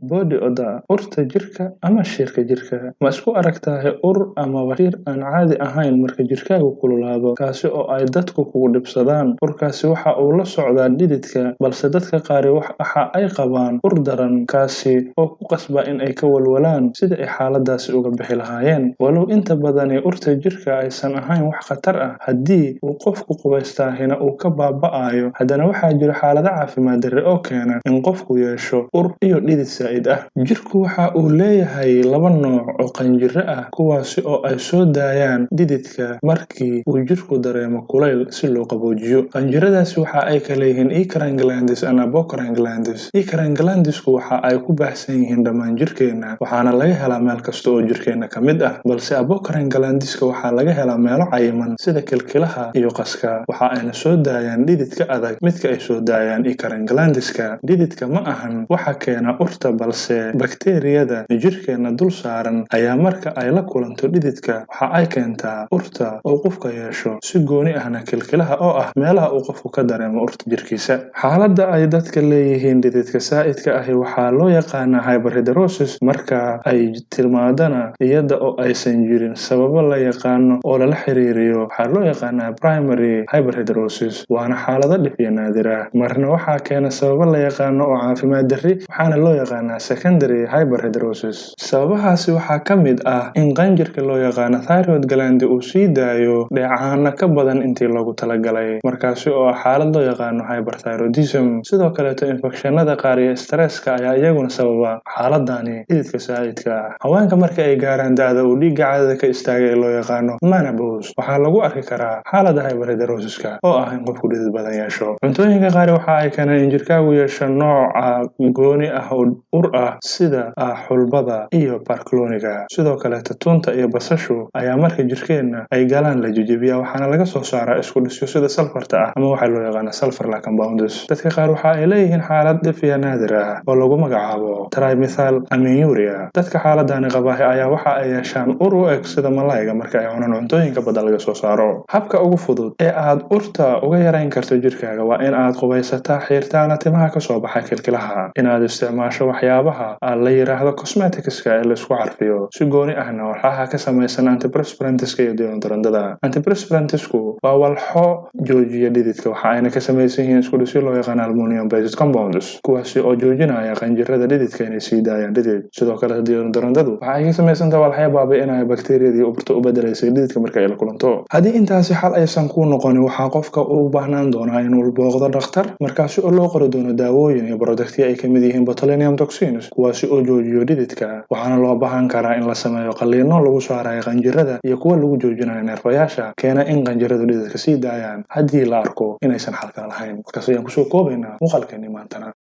Body odor, urta jirka ama shiirka jirka. Ma isku aragtahay ur amaba shiir aan caadi ahayn marka jirkaagu kululaado, kaasi oo ay dadku kugu dhibsadaan? Urkaasi waxa uu la socdaa dhididka, balse dadka qaar waxa ay qabaan ur daran, kaasi oo ku qasba in ay ka walwalaan sidii ay xaaladaasi uga bixi lahaayeen. Walow inta badani urta jirka aysan ahayn wax khatar ah, haddii uu qofku qubaystaahina uu ka baaba'ayo, haddana waxaa jira xaalado caafimaad darre oo keena in qofku yeesho ur iyo dhidid saa'id ah. Jirku waxa uu leeyahay laba nooc oo qanjirro ah, kuwaasi oo ay soo daayaan dhididka markii uu jirku dareemo kulayl si loo qaboojiyo. Qanjirradaasi waxa ay kala yihiin eccrine glands and apocrine glands. Eccrine glands-ku waxa ay ku baahsan yihiin dhammaan jirkeena, waxaana laga helaa meel kasta oo jirkeena ka mid ah, balse apocrine glands-ka waxaa laga helaa meelo cayiman sida kilkilaha iyo qaska, waxa ayna soo daayaan dhididka adag midka ay soo daayaan eccrine glands-ka. Dhididka ma ahan waxa keena urta, balse bakteeriyada jirkeena dul saaran ayaa marka ay la kulanto dhididka waxa ay keentaa urta uu qofka yeesho, si gooni ahna kilkilaha oo ah meelaha uu qofku ka dareemo urta jirkiisa. Xaaladda ay dadka leeyihiin dhididka saa'idka ahi waxaa loo yaqaanaa hyperhidrosis. Marka ay timaadana iyada oo aysan jirin sababo la yaqaano oo lala xiriiriyo, waxaa loo yaqaanaa primary hyperhidrosis, waana xaalado dhif iyo naadir ah. Marna waxaa keena sababo la yaqaano oo caafimaad darri, waxaana loo yaqaanaa secondary hyperhidrosis. Sababahaasi waxaa ka mid ah in qanjirka loo yaqaano thyroid gland uu sii daayo dheecaano ka badan intii loogu talagalay, markaasi oo ah xaalad loo yaqaano hyperthyroidism. Sidoo kaleeto, infekshanada qaar iyo stresska ayaa iyaguna sababa xaaladani dhididka saa'idka ah. Haweenka marka ay gaaraan da'da uu dhiigga caadada ka istaagay ee loo yaqaano menopause, waxaa lagu arki karaa xaaladda hyperhidrosiska oo ah in qofku dhidid badan yeesho. Cuntooyinka qaar waxa ay keenaan in jirkaagu yeesho nooca gooni ah oo ur ah, sida xulbada iyo barkalooniga. Sidoo kaleeto, tuunta iyo basashu ayaa marka jirkeenna ay galaan la jejebiyaa, waxaana laga soo saaraa isku dhisyo sida sulfarta ah ama waxaa loo yaqaana sulfur like compounds. Dadka qaar waxa ay leeyihiin xaalad dhif iyo naadir ah oo lagu magacaabo trimethylaminuria. Dadka xaaladani qabaahi ayaa waxa ay yeeshaan ur u eg sida malayga marka ay cunaan cuntooyinka badda laga soo saaro. Habka ugu fudud ee aad urta uga yarayn karto jirkaaga waa in aad qubaysataa, xiirtaana timaha ka soo baxa kilkilaha, inaad isticmaasho waxyaabaha la yiraahdo cosmeticska ee la isku carfiyo, si gooni ahna walxaha ka samaysan antiperspirantiska iyo deodorant-ada. Antiperspirantisku waa walxo joojiya dhididka, waxa ayna ka samaysan yihiin isku dhisyo loo yaqaan aluminum based compounds, kuwaasi oo joojinaya qanjirada dhididka inay sii daayaan dhidid. Sidoo kale, deodorant-adu waxa ay ka samaysan tahay walxyo baabi'inaya bakteeriyadii urta u bedelaysay dhididka marka ay la kulanto. Haddii intaasi xal aysan kuu noqonin, waxaa qofka u baahnaan doonaa inuu booqdo dhakhtar, markaasi oo loo qori doono daawooyin iyo productyo ay kamid yihiin botulinum toxins, kuwaasi oo joojiyo dhididka. Waxaana loo baahan karaa in la sameeyo qalliino lagu saarayo qanjirada iyo kuwa lagu joojinayo neerfayaasha keena in qanjiradu dhididka sii daayaan, haddii la arko inaysan xal kale lahayn. Halkaas ayaan kusoo koobaynaa muuqaalkeennii maantana.